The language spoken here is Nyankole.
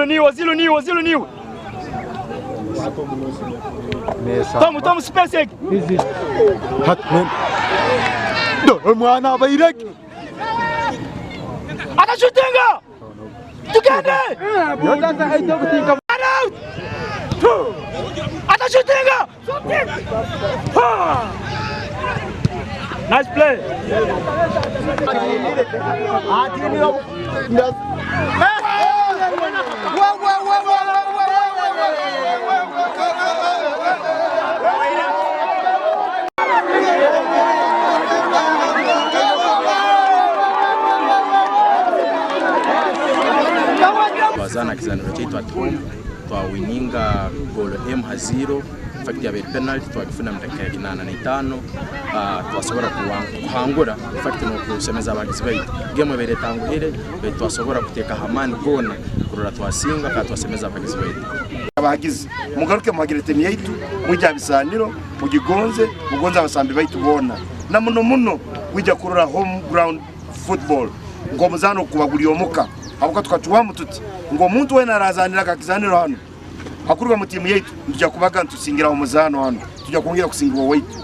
Ozilo niiwe, Ozilo niiwe, Ozilo niiwe. Tomu, Tomu space egi. Omwana abaire ge. Akashutinga! Tugende! Out! Akashutinga! Nice play. Twazaana akizaniro kyaitu at home twawininga goolo emu ha ziiro infact yabaire penalty twagifuna omu dakiika ya kinaana na itaano twasobora kuhangura infact n'okusemeza abahagizi baitu. Game ebaire etanguhire baitu twasobora kuteekaho amaani goona kurora twasinga kandi twasemeza abahagizi baitu. Abahagizi mugaruke muhagire tiimu yaitu, mwije aha bizaaniro mugigonze, mugonze abasambi baitu boona na muno muno kwija kurora home ground football nk'omuzaano ogukuba guri omuka ahabw'okuba tukacwamu tuti ngu omuntu weena arazaanira aha kizaaniro hanu hakuruga mu tiimu yaitu nitwija kubaga nitusingiraho omuzaano hanu, nitwija kwongera kusingirwa owaitu.